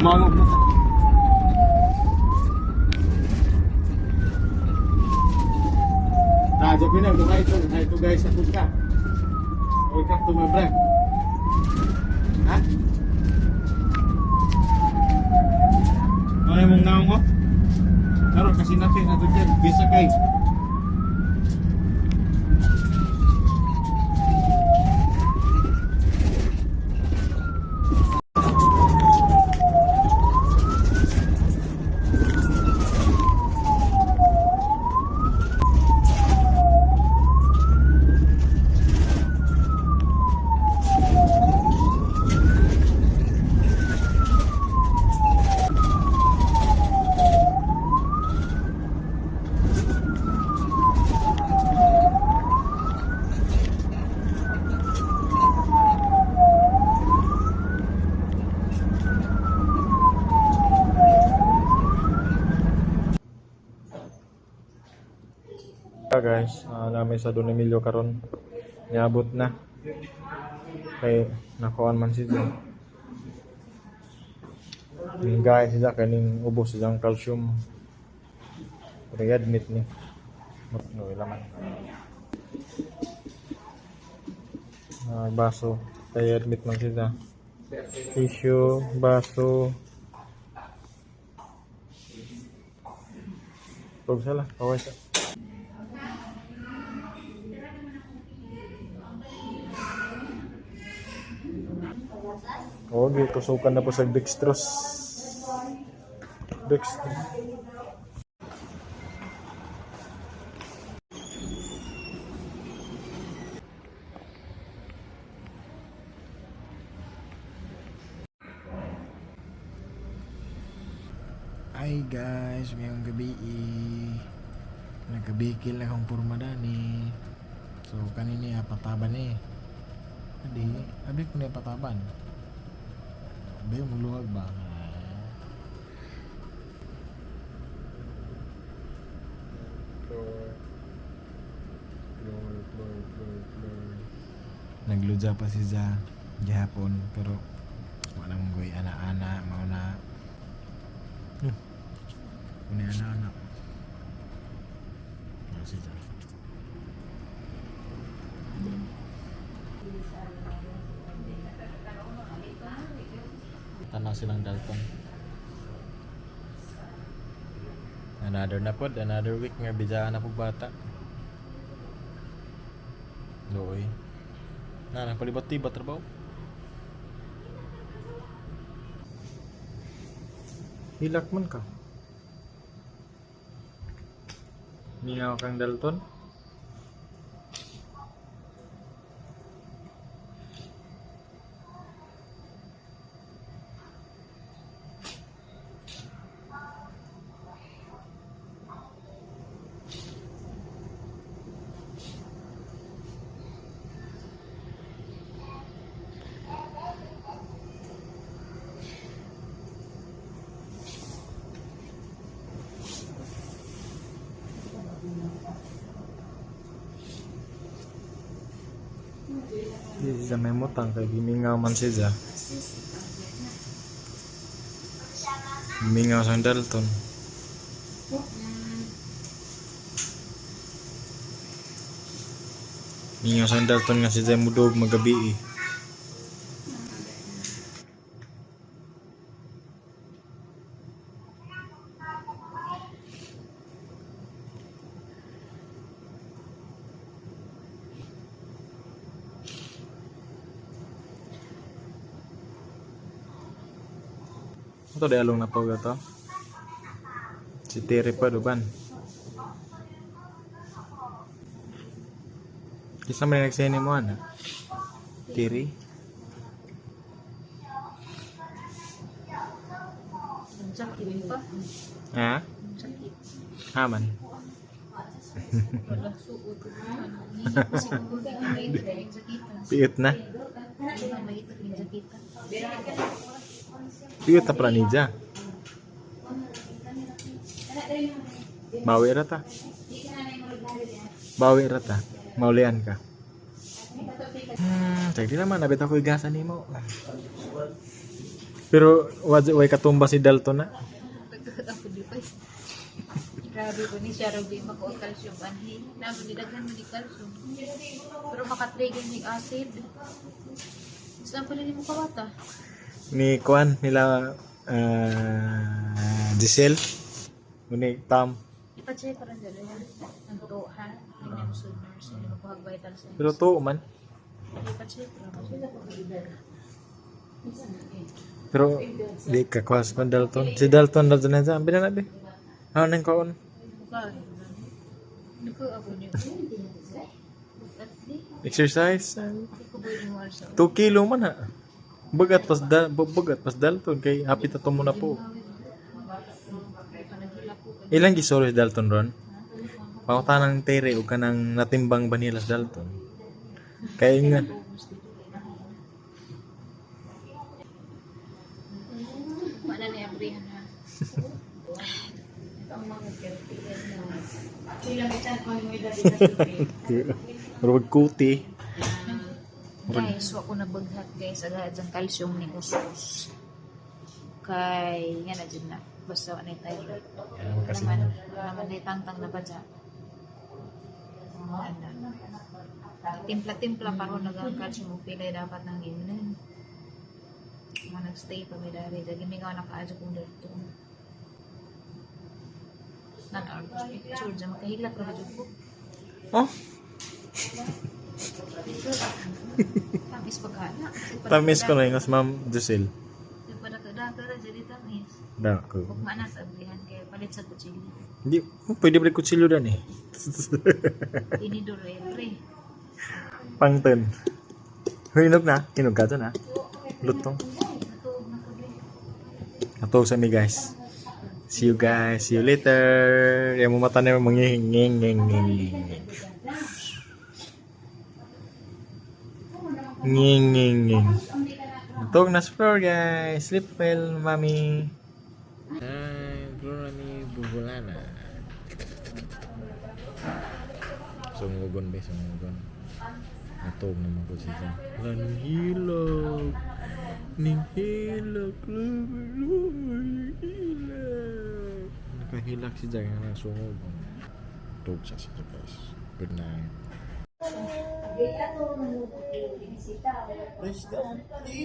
Umangog na. Ah, Jack Winner, hi to guys sa Punta. Welcome to my vlog. Ha? Ano yung mong naong ko? Karon kasi natin ato dyan, bisa kay. Guys, namin sa Don Emilio karon. Niabot na. Kay nakuan man siya. Ning guys siya kaning ubos siyang calcium. Pero i-admit ni. No, laman. Baso. Kay admit man siya. Tissue, baso. Tug sala, kaway sa. Oo, tusukan na po sa dextrose. Dextrose. Ay guys, mayong gabi eh. Nagkabikil na akong purma ni. So kanini pataban ni. Adi, abi ko niya pataban. Abi muluwag ba? Nagluja pa si Za gihapon pero wala mong goy ana-ana mao na. Kuni ana-ana. Ano si Za? Tanaw silang Dalton. Another na pod, another week nga bidaan na pug bata. Looy. Na, nagpalibot-tibot trabaho. Hilak man ka. Mingaw kang Dalton. Di siya may mutang kay gimingaw man siya. Gimingaw sa Dalton. Mingaw sa Dalton nga siya mudog magabi eh. Ito di along na po to. Si Terry pa duban. Kisa man nagseni mo ana. Terry. Sakit pa. Ha? Sakit. Haman. Wala suot. Piit na. Piit na pala niya. Bawi ra ta. Bawi ra ta. Maulian ka. Tag di naman nabit ako igasan nimo. Pero way katumba si Dalton na. Ako di pa. Grabe ko ni siya raw di makuha calcium anhi. Naman di daghan man di calcium. Pero makatrigger ni acid. Saan pala ni mo kawata? Ni Kwan nila Giselle. Uni Tam. Ipa-check ko rin dala yan. Ang to ha. Tingnan mo sa nurse. Hindi makuha vital signs. Pero to man. Ipa-check ko rin. Pero di ka kwas man Dalton. Si Dalton Dalton na sa ambi na nabi. Ano nang kaon? Mukha. Nako ako niyo. At Exercise. di ko pwede mo sa 2 kilo man ha. Bagat pas da, bagat pas Dalton kay happy ta mo na po. Ilang gisoro si Dalton ron? Pangutan ng tere o kanang natimbang vanilla si Dalton. Kaya nga. Wala na yung abrihan ha. Murag kuti. Guys, wa ko na baghat guys. Agad ang calcium ni usos. Kay, nga na dyan na. Basta wa na yung thyroid. Kasi Naman, naman na tangtang na ba dyan? Ano. Timpla-timpla pa ron nagang calcium mo pilay dapat nang imnan. Mga nagstay pa may dari. Dagi may nga nakaadyo kong dito. Nan picture dyan. Makahilak ra ba dyan ko? Oh, Tamis pagkana. tamis ko na yung Ma'am Giselle. Yung padaka-daka ra jadi tamis. Dako. Huwag na sa ablihan kay palit sa kutsilyo. Hindi, oh, pwede ba kutsilyo dan eh. Tinidor eh, pre. Pangten. Hinog na. Hinog ka dyan ah. Lutong. Natuog na ko rin. Natulog sa mi guys. See you guys. See you later. Yung mata na yung manginging nging nging nging. Nging nging nging. Natulog na sa floor guys. Sleep well, mami. Hi, floor ni Bubulana. Sungugon ba? Sungugon. Natulog naman ko siya. Wala nang hilog. Ning hilak, lumay, hilak. Nakahilak si Jack nga sungog. Tug sa siya guys. Good night.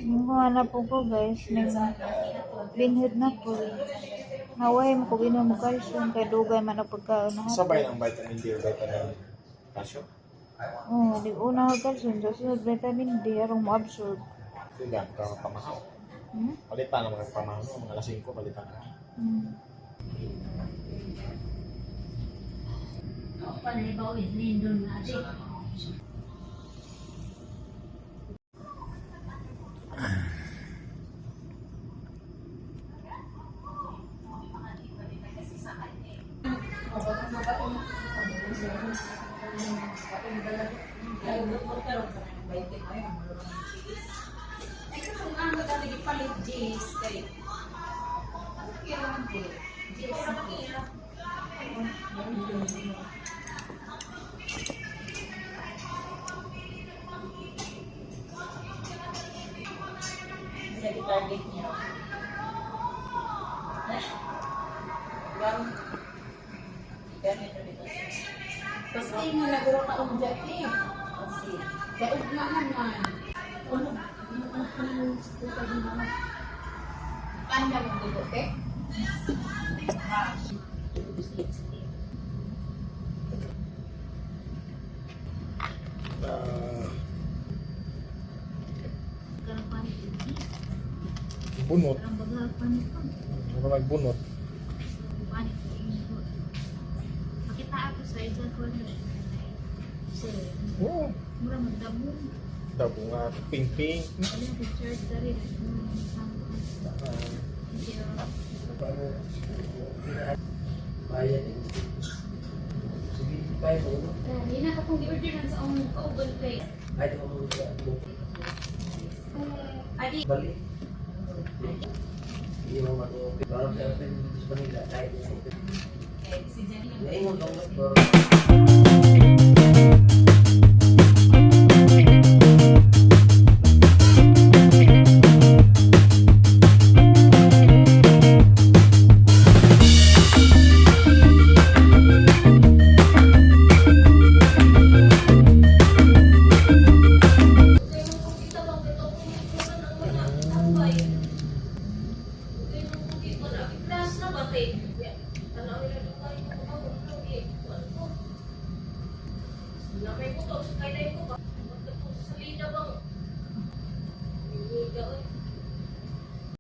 Mukha na po ko guys. Nang binhid na po. Naway mo ko ginom mo calcium kay dugay man ang pagkaon na. Sabay ng vitamin D or vitamin calcium? Oh, di una ko calcium, sa sunod vitamin D arong mo absorb. Sige, ka pamahaw. Hmm? Palitan ang mga pamahaw, no? Mga alas 5, palitan na. Basta mo naguro ka um jati. Kaug na naman. Ano? Paano mo dugo, te? Bunot. Ano magbunot? Makita ako sa isang corner. Kasi, Oo. mura magdamo. Dabo nga, ping-ping. Wala picture dari. Thank you. Hindi na ka kung i-order sa akong kauban kay. Adi. Si Jenny.